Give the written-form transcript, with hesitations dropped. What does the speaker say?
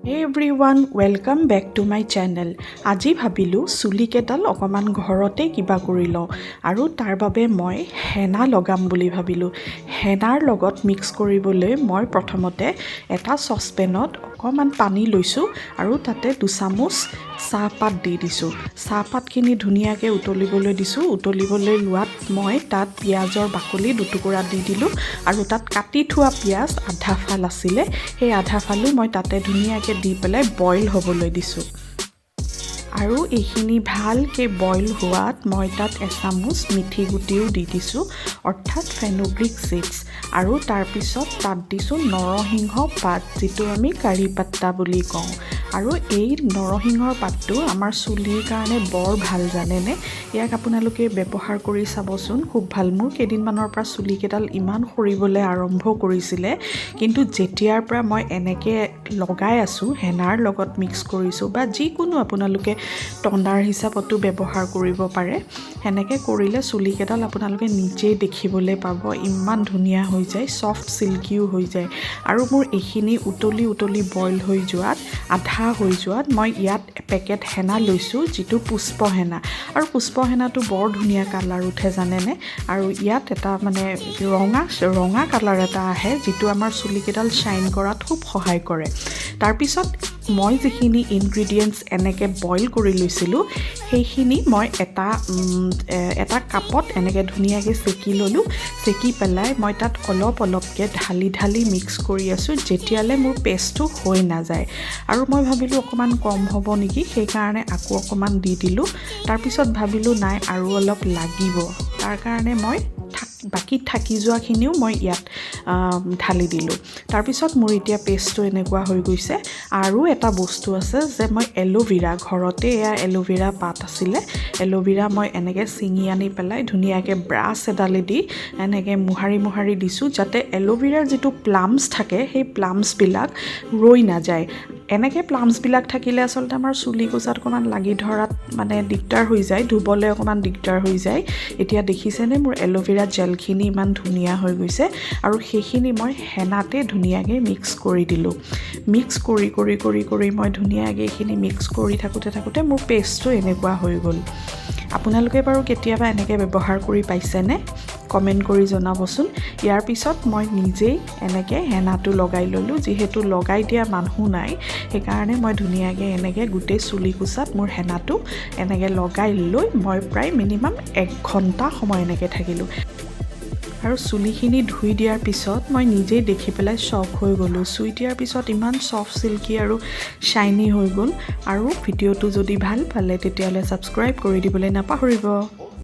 Hey everyone, welcome back to my channel. আজি ভাবিলোঁ চুলিকেইডাল অকণমান ঘৰতে কিবা কৰি লওঁ আৰু তাৰ বাবে মই হেনা লগাম বুলি ভাবিলোঁ। হেনাৰ লগত মিক্স কৰিবলৈ মই প্ৰথমতে এটা চচপেনত অকণমান পানী লৈছোঁ আৰু তাতে দুচামুচ চাহপাত দি দিছোঁ। চাহপাতখিনি ধুনীয়াকৈ উতলিবলৈ দিছোঁ। উতলিবলৈ লোৱাত মই তাত পিঁয়াজৰ বাকলি দুটুকুৰা দি দিলোঁ আৰু তাত কাটি থোৱা পিঁয়াজ আধা ফাল আছিলে, সেই আধা ফালো মই তাতে ধুনীয়াকৈ দি পেলাই বইল হ'বলৈ দিছোঁ। আৰু এইখিনি ভালকৈ বইল হোৱাত মই তাত এচামুচ মিঠি গুটিও দি দিছোঁ, অৰ্থাৎ ফেনুগ্ৰিক চিডছ। আৰু তাৰপিছত তাত দিছোঁ নৰসিংহ পাত, যিটো আমি কাৰি পাত্তা বুলি কওঁ। আৰু এই নৰসিংহৰ পাতটো আমাৰ চুলিৰ কাৰণে বৰ ভাল, জানেনে? ইয়াক আপোনালোকে ব্যৱহাৰ কৰি চাবচোন, খুব ভাল। মোৰ কেইদিনমানৰ পৰা চুলিকেইডাল ইমান সৰিবলৈ আৰম্ভ কৰিছিলে, কিন্তু যেতিয়াৰ পৰা মই এনেকৈ লগাই আছোঁ, হেনাৰ লগত মিক্স কৰিছোঁ বা যিকোনো আপোনালোকে টনাৰ হিচাপতো ব্যৱহাৰ কৰিব পাৰে, সেনেকৈ কৰিলে চুলিকেইডাল আপোনালোকে নিজেই দেখিবলৈ পাব, ইমান ধুনীয়া হৈ যায়, ছফ্ট চিল্কিও হৈ যায়। আৰু মোৰ এইখিনি উতলি উতলি বইল হৈ যোৱাত, আধা হৈ যোৱাত মই ইয়াত এপেকেট হেনা লৈছোঁ, যিটো পুষ্প হেনা। আৰু পুষ্প হেনাটো বৰ ধুনীয়া কালাৰ উঠে, জানেনে? আৰু ইয়াত এটা মানে ৰঙা ৰঙা কালাৰ এটা আহে, যিটো আমাৰ চুলিকেইডাল শ্বাইন কৰাত খুব সহায় কৰে। তাৰপিছত মই যিখিনি ইনগ্ৰিডিয়েণ্টছ এনেকৈ বইল কৰি লৈছিলোঁ, সেইখিনি মই এটা কাপত এনেকৈ ধুনীয়াকৈ চেকি ল'লোঁ। চেকি পেলাই মই তাত অলপ অলপকৈ ঢালি ঢালি মিক্স কৰি আছোঁ, যেতিয়ালৈ মোৰ পেষ্টটো হৈ নাযায়। আৰু মই ভাবিলোঁ অকণমান কম হ'ব নেকি, সেইকাৰণে আকৌ অকণমান দি দিলোঁ। তাৰপিছত ভাবিলোঁ নাই, আৰু অলপ লাগিব, তাৰ কাৰণে মই বাকী থাকি যোৱাখিনিও মই ইয়াত ঢালি দিলোঁ। তাৰপিছত মোৰ এতিয়া পেষ্টটো এনেকুৱা হৈ গৈছে। আৰু এটা বস্তু আছে যে মই এল'ভেৰা, ঘৰতে এয়া এল'ভেৰা পাত আছিলে, এল'ভেৰা মই এনেকৈ ছিঙি আনি পেলাই ধুনীয়াকৈ ব্ৰাছ এডালেদি এনেকৈ মোহাৰি মোহাৰি দিছোঁ, যাতে এল'ভেৰাৰ যিটো প্লাম্পছ থাকে, সেই প্লাম্পছবিলাক ৰৈ নাযায়। এনেকৈ প্লাম্পছবিলাক থাকিলে আচলতে আমাৰ চুলি কোচাত অকণমান লাগি ধৰাত মানে দিগদাৰ হৈ যায়, ধুবলৈ অকণমান দিগদাৰ হৈ যায়। এতিয়া দেখিছেনে, মোৰ এল'ভেৰা জেলখিনি ইমান ধুনীয়া হৈ গৈছে। আৰু সেইখিনি মই হেনাতে ধুনীয়াকৈ মিক্স কৰি দিলোঁ। মিক্স কৰি কৰি কৰি কৰি মই ধুনীয়াকৈ এইখিনি মিক্স কৰি থাকোঁতে থাকোঁতে মোৰ পেষ্টটো এনেকুৱা হৈ গ'ল। আপোনালোকে বাৰু কেতিয়াবা এনেকৈ ব্যৱহাৰ কৰি পাইছেনে? কমেণ্ট কৰি জনাবচোন। ইয়াৰ পিছত মই নিজেই এনেকৈ হেনাটো লগাই ল'লোঁ। যিহেতু লগাই দিয়া মানুহ নাই, সেইকাৰণে মই ধুনীয়াকৈ এনেকৈ গোটেই চুলি কোচাত মোৰ হেনাটো এনেকৈ লগাই লৈ মই প্ৰায় মিনিমাম এক ঘণ্টা সময় এনেকৈ থাকিলোঁ। আৰু চুলিখিনি ধুই দিয়াৰ পিছত মই নিজেই দেখি পেলাই শ্বক হৈ গ'লোঁ। চুই দিয়াৰ পিছত ইমান ছফ্ট, চিল্কি আৰু শ্বাইনি হৈ গ'ল। আৰু ভিডিঅ'টো যদি ভাল পালে, তেতিয়াহ'লে ছাবস্ক্ৰাইব কৰি দিবলৈ নাপাহৰিব।